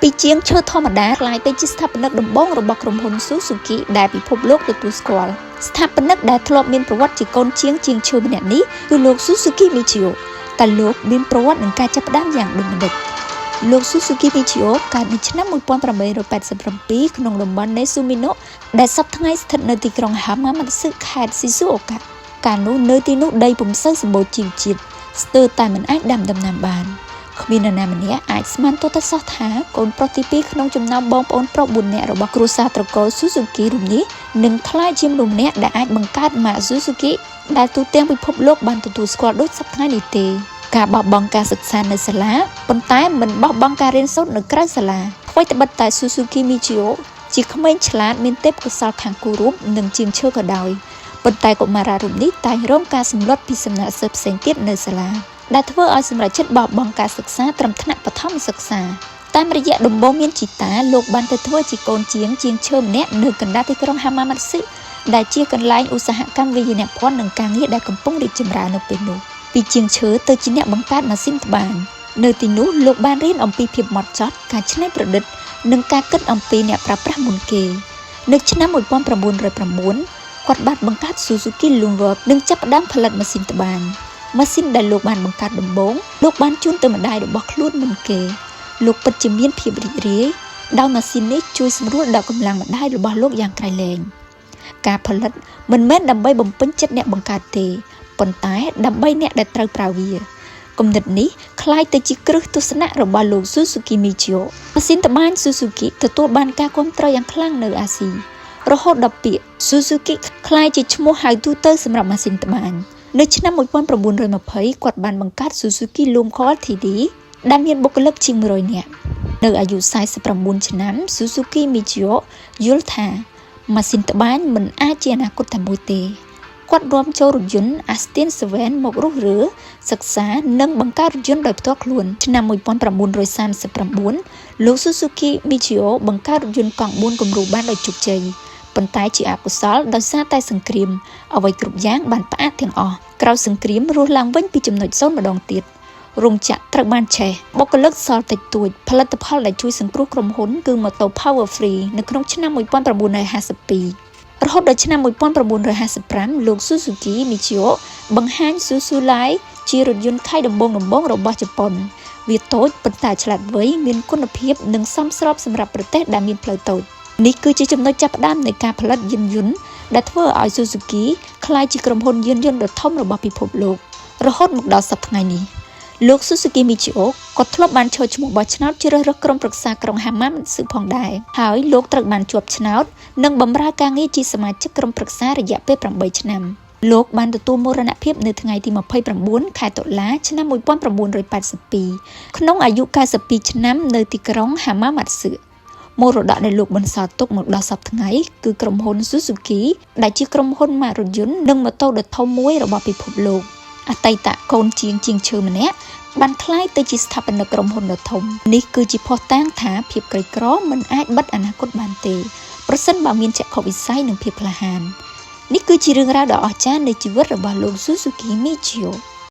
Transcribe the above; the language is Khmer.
ពីជាងឈើធម្មតាក្លាយទៅជាស្ថាបនិកដំបូងរបស់ក្រុមហ៊ុន Suzuki ដែលពិភពលោកទទួលស្គាល់ស្ថាបនិកដែលធ្លាប់មានប្រវត្តិជាកូនជាងជាងឈើម្នាក់នេះគឺលោក Suzuki Michio តើលោកមានប្រវត្តិនឹងការចាប់ផ្ដើមយ៉ាងដូចម្តេចលោក Suzuki Michio កើតនៅឆ្នាំ1887ក្នុងតំបន់ Nezumino ដែលសព្វថ្ងៃស្ថិតនៅទីក្រុង Hamamatsu ខេត្ត Shizuoka កាលនោះនៅទីនោះដីពុំសូវសម្បូរជីវជាតិស្ទើរតែមិនអាចដាំដំណាំបានគ្មាននរណាម្នាក់អាចស្មានទាល់តែសោះថាកូនប្រុសទី2ក្នុងចំណោមបងប្អូនប្រុស4នាក់របស់គ្រួសារត្រកូល Suzuki រូបនេះនឹងក្លាយជាមនុស្សម្នាក់ដែលអាចបង្កើតម៉ាក Suzuki ដែលទូទាំងពិភពលោកបានទទួលស្គាល់ដូចសព្វថ្ងៃនេះទេការបោះបង់ការសិក្សានៅសាលាប៉ុន្តែមិនបោះបង់ការរៀនសូត្រនៅក្រៅសាលាអ្វីត្បិតតែ Suzuki Michio ជាក្មេងឆ្លាតមានទេពកោសល្យខាងគូររូបនិងជាងឈើក៏ដោយប៉ុន្តែកុមារារូបនេះតែងរងការសម្លុតពីសំណាក់សិស្សផ្សេងទៀតនៅសាលាដែលធ្វើឲ្យសម្រេចចិត្តបោះបង់ការសិក្សាត្រឹមថ្នាក់បឋមសិក្សាតាមរយៈដំបូងមានជីតាលោកបានទៅធ្វើជាកូនជាងជាងឈើម្នាក់នៅកណ្ដាលទីក្រុង Hamamatsu ដែលជាកន្លែងឧស្សាហកម្មវាយនភ័ណ្ឌនិងការងារដែលកំពុងរីកចម្រើននៅពេលនោះពីជាងឈើទៅជាអ្នកបង្កើតម៉ាស៊ីនត្បាញនៅទីនោះលោកបានរៀនអំពីភាពម៉ត់ចត់ការច្នៃប្រឌិតនិងការគិតអំពីអ្នកប្រើប្រាស់មុនគេនៅឆ្នាំ1909គាត់បានបង្កើត Suzuki Loomworks និងចាប់ផ្ដើមផលិតម៉ាស៊ីនត្បាញម៉ាស៊ីនដែលលោកបានបង្កើតដំបូងលោកបានជូនទៅម្ដាយរបស់ខ្លួនមុនគេលោកពិតជាមានភាពរីករាយដោយម៉ាស៊ីននេះជួយសម្រួលដល់កម្លាំងម្ដាយរបស់លោកយ៉ាងក្រៃលែងការផលិតមិនមែនដើម្បីបំពេញចិត្តអ្នកបង្កើតទេប៉ុន្តែដើម្បីអ្នកដែលត្រូវប្រើវាគំនិតនេះក្លាយទៅជាគ្រឹះទស្សនៈរបស់លោក Suzuki Michio ម៉ាស៊ីនត្បាញ Suzuki ទទួលបានការគាំទ្រយ៉ាងខ្លាំងនៅអាស៊ីរហូតដល់ពាក្យ Suzuki ក្លាយជាឈ្មោះហៅទូទៅសម្រាប់ម៉ាស៊ីនត្បាញនៅឆ្នាំ1920គាត់បានបង្កើត Suzuki Loom Co Ltd ដែលមានបុគ្គលិកជាង100នាក់នៅអាយុ49ឆ្នាំ Suzuki Michio យល់ថាម៉ាស៊ីនត្បាញមិនអាចជាអនាគតតែមួយទេគាត់នាំចូលរថយន្ត Austin 7មករុះរើសិក្សានិងបង្កើតរថយន្តដោយផ្ទាល់ខ្លួនឆ្នាំ1939លោក Suzuki Michio បង្កើតរថយន្តកង់4គំរូបានដោយជោគជ័យប៉ុន្តែជាអកុសលដោយសារតែសង្គ្រាមអ្វីគ្រប់យ៉ាងបានផ្អាកទាំងអស់ក្រោយសង្គ្រាមរស់ឡើងវិញពីចំណុចសូន្យម្ដងទៀតរោងចក្រត្រូវបានឆេះបុគ្គលិកសល់តិចតួចផលិតផលដែលជួយសង្គ្រោះក្រុមហ៊ុនគឺម៉ូតូ Power Free នៅក្នុងឆ្នាំ1952រហូតដល់ឆ្នាំ1955លោក Suzuki Michio បង្ហាញ Suzulight ជារថយន្តខៃដំបូងដំបូងរបស់ជប៉ុនវាតូចប៉ុន្តែឆ្លាតវៃមានគុណភាពនិងសមស្របសម្រាប់ប្រទេសដែលមានផ្លូវតូចនេះគឺជាចំណុចចាប់ផ្ដើមនៃការផលិតយានយន្តដែលធ្វើឲ្យ Suzuki ក្លាយជាក្រុមហ៊ុនយានយន្តដ៏ធំរបស់ពិភពលោករហូតមកដល់សព្វថ្ងៃនេះលោក Suzuki Michio ក៏ធ្លាប់បានឈរឈ្មោះបោះឆ្នោតជ្រើសរើសក្រុមប្រឹក្សាក្រុង Hamamatsu ផងដែរហើយលោកត្រូវបានជាប់ឆ្នោតនិងបម្រើការងារជាសមាជិកក្រុមប្រឹក្សារយៈពេល8ឆ្នាំលោកបានទទួលមរណភាពនៅថ្ងៃទី29ខែតុលាឆ្នាំ1982ក្នុងអាយុ92ឆ្នាំនៅទីក្រុង Hamamatsu មរតកដែលលោកបន្សល់ទុកមកដល់សព្វថ្ងៃគឺក្រុមហ៊ុន Suzuki ដែលជាក្រុមហ៊ុនម៉ាករថយន្តនិងម៉ូតូដ៏ធំមួយរបស់ពិភពលោកអតីតកូនជាងជាងឈើម្នាក់បានក្លាយទៅជាស្ថាបនិកក្រុមហ៊ុនដ៏ធំនេះគឺជាភស្តុតាងថាភាពក្រីក្រមិនអាចបិទអនាគតបានទេប្រសិនបើមានចក្ខុវិស័យនិងភាពក្លាហាននេះគឺជារឿងរ៉ាវដ៏អស្ចារ្យនៃជីវិតរបស់លោក Suzuki Michio។